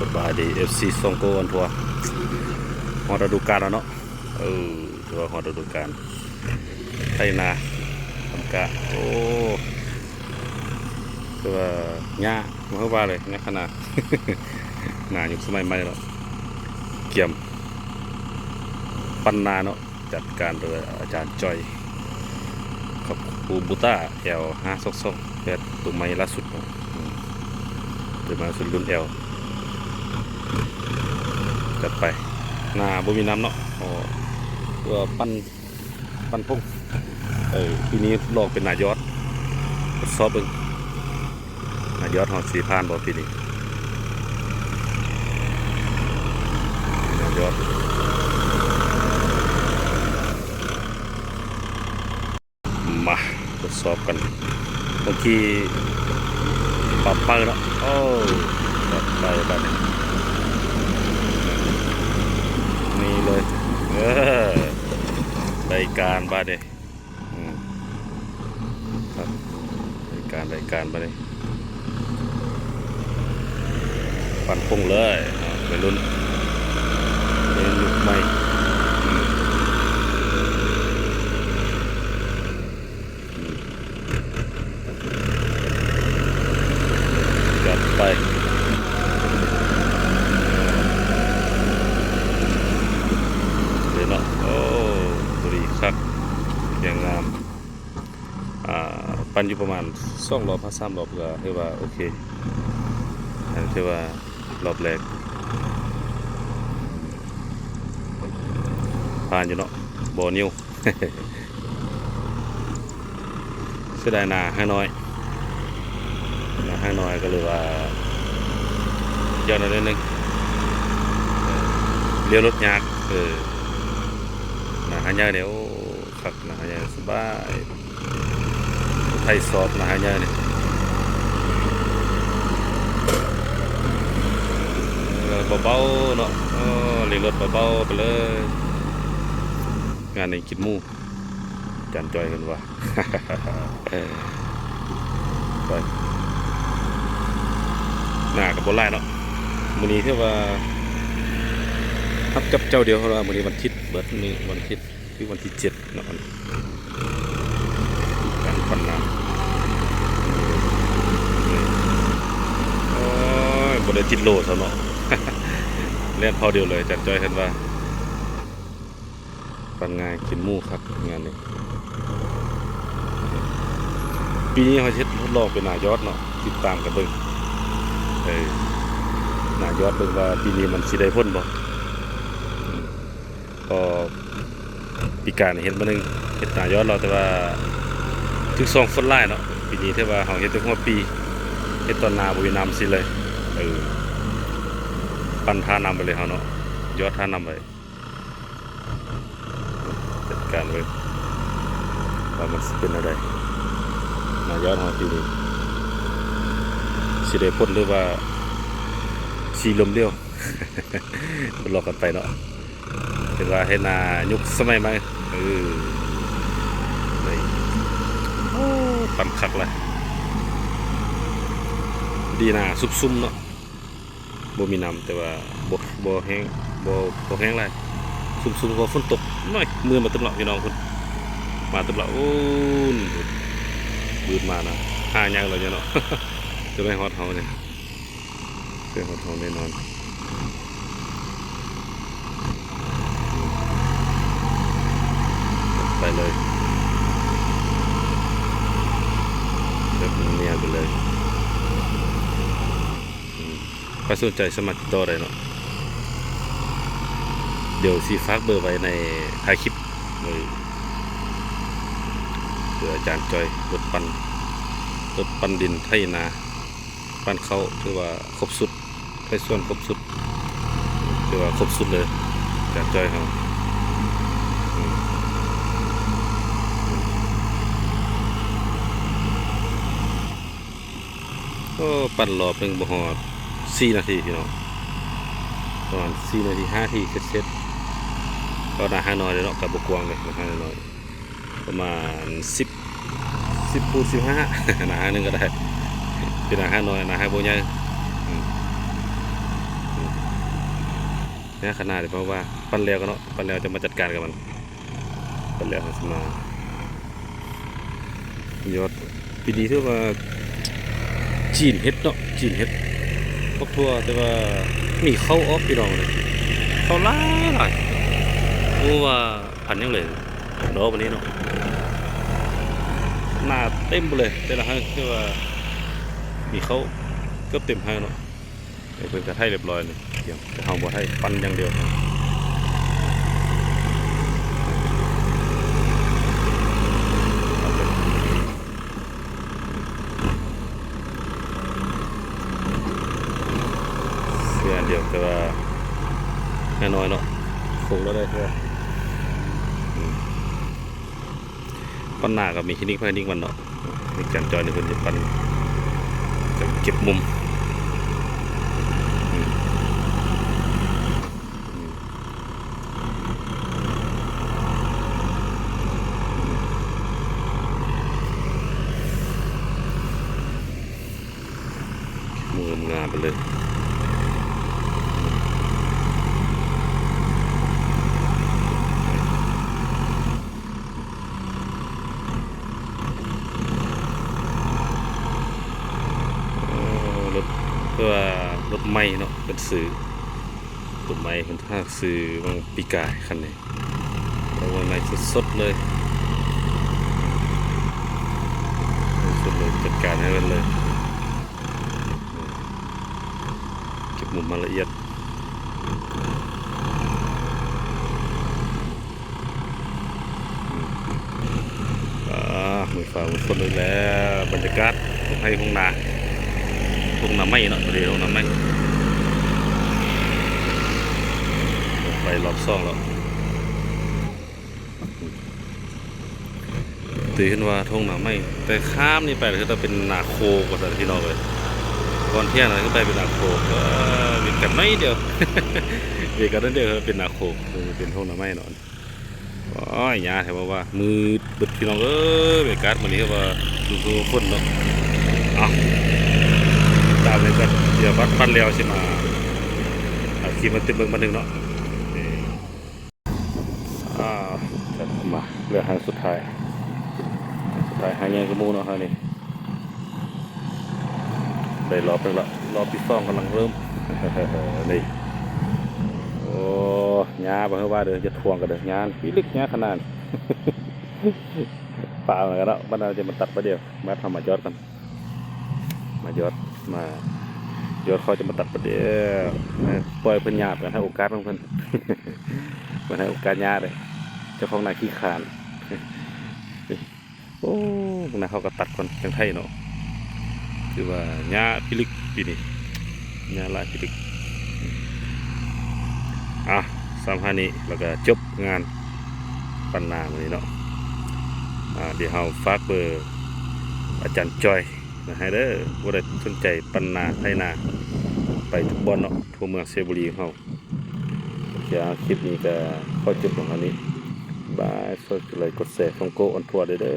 ສະບາຍດີ ເອັຟຊີ ຊ່ອງໂກອອນທົວ ຮອດລະດູການແລ້ວເນາະ. ເອີ ຖືວ່າຮອດລະດູການໄຖນາທຳກະ. ໂອ້ ຄືວ່າຫຍ້າ ບໍ່ຮູ້ວ່າເລີຍ ຫຍ້າຂະໜາດ ໜ້າຍຸກສະໄໝໃໝ່ເນາະ. ກຽມປັນນາເນາະ ຈັດການໂດຍອາຈານຈອຍ ກັບຄູບູຕ້າ ແອວຫ້າສອງສອງແປດ ໂຕໃໝ່ລ່າສຸດເນາະ. ອືມ ໂຕໃໝ່ລ່າສຸດລຸ້ນແອວ ຈັດໄປ. ນາບໍ່ມີນ້ຳເນາະ ເພາະວ່າປັນ ປັນຜົງ. ເອີ ປີນີ້ລອກເປັນນາຍອດ ທົດສອບເບິ່ງ ນາຍອດເຮົາຊິຜ່ານບໍ່ປີນີ້ ນາຍອດ. ມາທົດສອບກັນ ເມື່ອກີ້ປັບໄປເນາະ. ໂອ້ ປັບໄປບາດນີ້ ນີ້ເລີຍ ເອີ ໄດ້ການບາດນີ້. ອືມ ຄັບ ໄດ້ການ ໄດ້ການບາດນີ້ ປັນຜົງເລີຍເນາະ ໄວລຸ້ນ ໄວລຸ້ນຍຸກໃໝ່. ອືມ ອືມ ຈັດໄປເລີຍເນາະ. ໂອ້ ພໍດີຄັກ ແຂງງາມ. ອ່າ ປັ່ນຢູ່ປະມານສອງລອບຫາສາມລອບ ກໍຖືວ່າໂອເຄ ອັນນີ້ຖືວ່າລອບແລກຜ່ານຢູ່ເນາະ ບໍ່ນິ້ວ. ເສຍດາຍໜ້າຫ້າງນ້ອຍ ໜ້າຫ້າງນ້ອຍກໍເລີຍວ່າ ຢ້ານໜ້ອຍໜຶ່ງ ລ້ຽວລົດຍາກ. ເອີ ໜ້າຫ້າງໃຫຍ່ນີ້ ໂອ້ ຄັກ ໜ້າຫ້າງໃຫຍ່ສະບາຍ ໄຖສອບ ໜ້າຫ້າງໃຫຍ່ນີ້ ເອີ ເບົາໆເນາະ. ເອີ ລີ້ລົດເບົາໆໄປເລີຍ ງານນີ້ກິນໝູ່ ອາຈານຈອຍເພິ່ນວ່າ. ໄປ ໜ້າກໍບໍ່ຫຼາຍເນາະ ມື້ນີ້ຖືວ່າຮັບຈັບເຈົ້າດຽວ ເພາະວ່າມື້ນີ້ວັນທິດ ເບິດມື້ວັນທິດ ຄືວັນທີເຈັດເນາະ. ການປັ່ນນ້ຳ ໂອ້ຍ ບໍ່ໄດ້ຕິດໂຫຼຊະເນາະ ແລ່ນເພົາດຽວເລີຍ ອາຈານຈອຍເພິ່ນວ່າ. ປັ່ນງ່າຍ ກິນໝູ່ຄັກງານນີ້. ປີນີ້ເຮົາຊິເຮັດທົດລອງເປັນນາຍອດເນາະ ຕິດຕາມກັນເບິ່ງ ເອີ ນາຍອດເບິ່ງວ່າປີນີ້ມັນຊິໄດ້ຜົນບໍ່. ອືມ ເພາະປີກາຍນີ້ເຮັດມາໜຶ່ງ ເຮັດນາຍອດແລ້ວ ແຕ່ວ່າຖືກສອງຝົນຫຼາຍເນາະ. ປີນີ້ຖືວ່າເຮົາເຮັດແຕ່ຫົວປີ ເຮັດຕອນໜ້າບໍ່ມີນ້ຳຊິເລີຍ. ເອີ ປັ່ນທ່ານ້ຳໄປເລີຍເຮົາເນາະ ຍອດທ່ານ້ຳໄປ. ຈັດການເບິ່ງວ່າມັນຊິເປັນແນວໃດ ນາຍອດເຮົາປີນີ້ ຊິໄດ້ຜົນ ຫຼືວ່າຊິລົ້ມຫຼຽວ ເບິ່ງກັນໄປເນາະ. ເຫັນວ່າເຮັດນາຍຸກສະໄໝໃໝ່ ເອີ ໂອ້ ປັ່ນຄັກຫຼາຍ ດີນາຊຸບຊຸມເນາະ. ບໍ່ມີນ້ຳ ແຕ່ວ່າບໍ່ ບໍ່ແຫ້ງ ບໍ່ ບໍ່ແຫ້ງຫຼາຍ ຊຸ່ມໆ ເພາະຝົນຕົກນ້ອຍ. ມືດມາເຕັມລະພີ່ນ້ອງພຸ້ນ ມາເຕັມລະ ໂອ້ ວືດມານະ ຫາຍາກແລ້ວເນາະ. ຈະໄປຮອດເຮົານີ້ ໄປຮອດເຮົາແນ່ນອນ ໄປເລີຍ ແບບເນຍນໄປເລີຍ. ໃຜສົນໃຈສາມາດຕິດຕໍ່ໄດ້ເນາະ ດຽວຊິຝາກເບີໄວ້ໃນທ້າຍຄລິບ. ເອີ ເອີ ອາຈານຈອຍ ລົດປັ່ນ ລົດປັ່ນດິນ ໄຖນາ ປັ່ນເຂົ້າ ຖືວ່າຄົບຊຸດ ໄຖສວນຄົບຊຸດ ຖືວ່າຄົບຊຸດເລີຍ ອາຈານຈອຍເຮົາ. ອືມ ອືມ ໂອ້ ປັ່ນລອບໜຶ່ງບໍ່ຮອດສີ່ນາທີພີ່ນ້ອງ ປະມານສີ່ນາທີ ຫ້ານາທີເສັດໆ. ກໍໜ້າຫ້າງນ້ອຍເດ້ເນາະ ກໍບໍ່ກວ້າງເດ້ ໜ້າຫ້າງນ້ອຍ ປະມານສິບ ສິບຄູນສິບຫ້າ ໜ້າຫ້າງໜຶ່ງກໍໄດ້ ເປັນໜ້າຫ້າງນ້ອຍ ໜ້າຫ້າງບໍ່ໃຫຍ່. ອືມ ອືມ ນະ ຂະໜາດທີ່ເຂົາວ່າປັ່ນແລ້ວກັນເນາະ ປັ່ນແລ້ວຈະມາຈັດການກັບມັນ ປັ່ນແລ້ວເຮົາຊິມາ ຍອດ ປີນີ້ຖືວ່າຈີນເຮັດເນາະ ຈີນເຮັດ ບັກຖົ່ວ ແຕ່ວ່າມີເຂົ້າອອກພີ່ນ້ອງເອີຍ ເຂົ້າຫຼາຍໆ ບໍ່ຮູ້ວ່າພັນຫຍັງເລີຍ ດອກບັດນີ້ເນາະ ໜ້າເຕັມເບິດເລີຍ ແຕ່ລະໄຮ່ຄືວ່າມີເຂົ້າເກືອບເຕັມໄຮ່ເນາະ. ເອີ ເພິ່ນກະໄຖຮຽບຮ້ອຍນີ້ ຕຽມ ແຕ່ເຮົາບໍ່ໄຖ ປັ່ນຢ່າງດຽວ ເສຍອັນດຽວ ແຕ່ວ່ານ້ອຍໆເນາະ ຄົງລະໄດ້ເທື່ອ ອືມ. ປັ້ນໜ້າກໍມີເທັກນິກໃຜເທັກນິກມັນເນາະ ມີການຈອຍນີ້ ເພິ່ນຈະປັ້ນ ຈະເກັບມຸມ ງາມໆໄປເລີຍ ເອີ ລົດ ຄືວ່າລົດໃໝ່ເນາະ ເປັນຊື່ ລົດໃໝ່ ເພິ່ນຫາຊື້ຫວ່າງປີກາຍຄັນນີ້. ເອົາໄວ້ໃໝ່ສົດໆເລີຍ ສົດໆເລີຍ ຈັດການໃຫ້ເພິ່ນເລີຍ ເກັບມຸມມາລະອຽດ ອາ ມື້ຟ້າມື້ຝົນອີກແລ້ວ ບັນຍາກາດທົ່ງໄຮ່ທົ່ງນາ ທົ່ງນາໄມ້ເນາະ ຕອນນີ້ທົ່ງນາໄມ້ ໄປລອບສອງແລ້ວ. ຕື່ເຫັນວ່າທົ່ງນາໄມ້ ແຕ່ຂ້າມນີ້ໄປຄືຕ້ອງເປັນນາໂຄກວ່າຊັ້ນພີ່ນ້ອງເອີຍ ກ່ອນທ່ຽງນະຄືໄປເປັນນາໂຄກ ເອີ ເວກກັນໜ້ອຍດຽວ ເວກກັນໜ້ອຍດຽວເປັນນາໂຄກ ເປັນທົ່ງນາໄມ້ເນາະ. ໂອ້ຍ ຫຍ້າແທ້ບໍ່ວ່າ ມືດເບິດພີ່ນ້ອງເອີຍ ບັນຍາກາດມື້ນີ້ຄືວ່າ ຄືຝົນເນາະ ເອົາ ຕາມເລີຍກ່ອນ ດຽວບັດປັ່ນແລ້ວຊິມາ ເອົາຄລິບມາຕິດເບິ່ງບັດໜຶ່ງເນາະ ນີ້. ອ່າ ມາເລືອກທາງສຸດທ້າຍ ທາງສຸດທ້າຍ ຫາງໃຫຍ່ກວ່າໝູ່ເນາະ ທາງນີ້ ໄດ້ລອບໜຶ່ງລະ ລອບທີສອງກຳລັງເລີ່ມ ນີ້ ໂອ້ ຫຍ້າບໍ່ໃຫ້ວ່າເດີ ຢ່າຖ່ວງກັນເດີ ຫຍ້າພິລຶກ ຫຍ້າຂະໜາດ ປາເອົາກັນເນາະ ບັດນັ້ນຈະມາຕັດປະດຽວ ບັດເຮົາມາຍອດກັນ. ມາຍອດ ມາຍອດ ຂ້ອຍຈະມາຕັດປະເດ ປ່ອຍເພິ່ນຫຍ້າໄປ ໃຫ້ໂອກາດຂອງເພິ່ນ ເພິ່ນໃຫ້ໂອກາດຫຍ້າເດ້ ເຈົ້າຂອງນາຂີ້ຄ້ານ ໂອ້ ນາເຂົາກໍຕັດກ່ອນຈັ່ງໄຖເນາະ ຖືວ່າຫຍ້າພິລຶກປີນີ້ ຫຍ້າຫຼາຍພິລຶກ ອ່ະ ສ່ຳຫານີ້ ແລ້ວກໍຈົບງານປັ້ນນາມື້ນີ້ເນາະ ອ່າ ດຽວເຮົາຝາກເບີອາຈານຈອຍ ນະ ໃຫ້ເດີ ຜູ້ໃດສົນໃຈປັ້ນນາ ໄຖນາ ໄປທຸກບ່ອນເນາະ ທົ່ວເມືອງໄຊຍະບູລີຂອງເຮົາ. ໂອເຄ ຄລິບນີ້ກໍຂໍຈົບລົງເທົ່ານີ້ ບາຍ ຊ່ວຍກົດໄລກົດແຊ ສົ່ງໂກອອນທົວເດີ.